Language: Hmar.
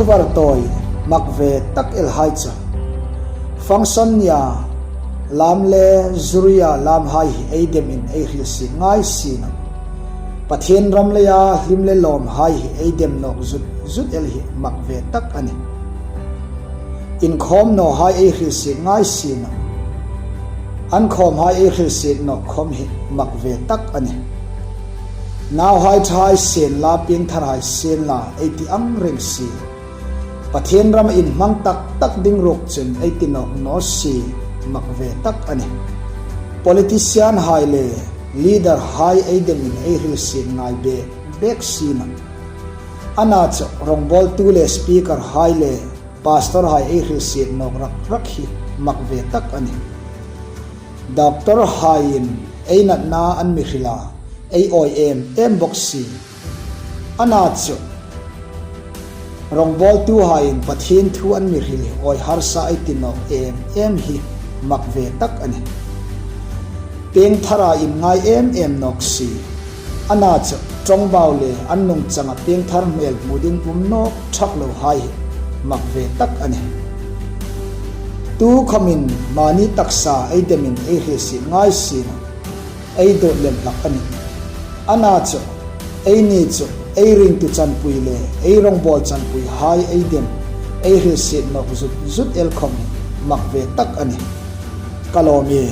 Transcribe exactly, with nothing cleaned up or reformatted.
Vartawi mak ve tak el hai chu function nia lam le zuria lam hai hi ei dem in ei hrilsiet ngai si nawh. Pathien ram leia hlim le lawm hai hi ei dem nawk zut zut el hi mak ve tak a nih. Inkhawm naw hai ei hrilsiet ngai si nawh. An khawm hai ei hrilsiet nawk khawm hi mak ve tak a nih. Nauhai ṭha hai sien la, piengthar hai sien la ei ti ang reng si. Pathien ram inhmang tak tak ding ruok chun ei ti nawk naw si, mak ve tak a nih. Politician hai le leader hai ei dem in ei hrilsiet ngai bek bek si nawh. Ana chu rongbawltu le speaker hai le pastor hai ei hrilsiet nawk rak rak hi mak ve tak a nih. Doctor haiin ei natna an mi hril a, ei awi em em bawk si. Ana chu rongbawltu haiin Pathien thu an mi hril hi awi harsa ei ti nawk em em hi mak ve tak a nih. Piengthara inngai em em nawk si. Ana chu ṭawngbau le an nungchanga piengthar hmel hmu ding um nawk ṭhak lo hai hi mak ve tak a nih. Tukhawmin mani taksa ei dem in ei hrilsiet ngai si nawh. Ei dawt lem hlak a nih. Ana chu eini chu ei ringtu chanpui le ei rawngbawl chanpui hai ei dem, ei hrilsiet nawk zut zut el khawm hi mak ve tak a nih. Ka lawm ie.